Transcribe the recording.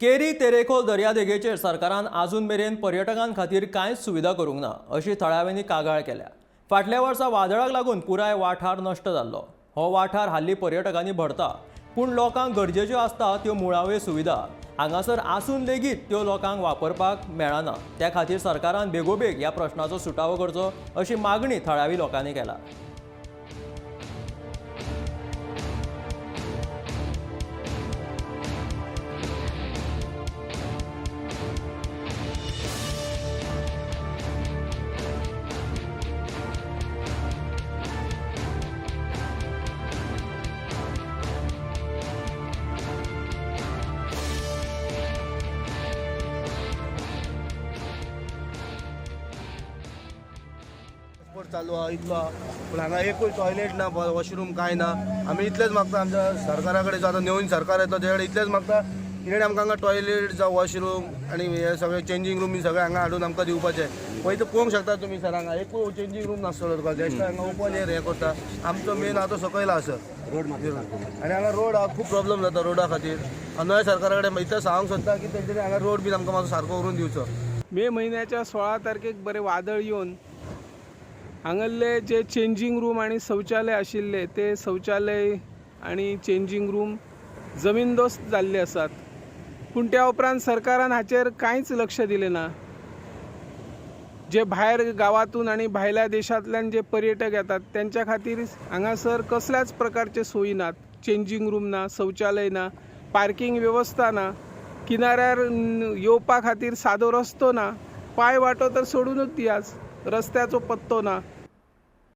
केरी तेरेखोल दर्यादेगेचेर सरकारान आजून मेरेन पर्यटकां खातीर कांयच सुविधा करूंक ना अशी थळाव्यांनी कागाळ केल्या. फाटल्या वर्सा वादळाक लागून पुराय वाठार नश्ट जाल्लो. हो वाठार हाल्ली पर्यटकांनी भरता, पूण लोकांक गरजेच्यो आसता त्यो मुळाव्यो सुविधा हांगासर आसून लेगीत त्यो लोकांक वापरपाक मेळना. त्या खातीर सरकारान बेगोबेग ह्या प्रश्नाचो सुटावो करचो अशी मागणी थळावी लोकांनी केला. ट्रान्सपोर्ट चालू आहा इतलो आहा, पूण हांगा एकूय टॉयलेट ना, वॉशरूम कांय ना. आमी इतलेंच मागता आमच्या सरकारा कडेन, जो आतां नवीन सरकार येतलो तेजे कडेन इतलेंच मागता की तेणी आमकां हांगा टॉयलेट जावं वॉशरूम आनी हे सगळे चेंजींग रूम बी सगळें हांगा हाडून आमकां दिवपाचें. पळय पळोवंक शकता तुमी सर, हांगा एकूय चेंजींग रूम नासतलो तुका. जस्ट हांगा ओपन एयर हें करता. आमचो मेन आहा तो सकयल आहा सर रोड, आनी हांगा रोड आहा, खूब प्रॉब्लम जाता रोडा खातीर. नव्या सरकारा कडेन इतलें सांगूंक सोदता की तेंच्यांनी हांगा रोड बीन आमकां मातसो सारको करून दिवचो. मे म्हयन्याच्या 16 तारखेक बरें वादळ येवन हांगल्ले जे चेंजींग रूम आनी शौचालय आशिल्ले ते शौचालय आनी चेंजींग रूम जमीनदोस्त जाल्ले आसात. पूण त्या उपरांत सरकारान हाचेर कांयच लक्ष दिलें ना. जे भायर गांवांतून आनी भायल्या देशांतल्यान जे पर्यटक येतात तेंच्या खातीर हांगासर कसल्याच प्रकारचे सोयी नात. चेंजींग रूम ना, शौचालय ना, पार्कींग वेवस्था ना, किनाऱ्यार येवपा खातीर सादो रस्तो ना, पांय वाटो तर सोडूनच दियाच, रस्त्याचो पत्तो ना.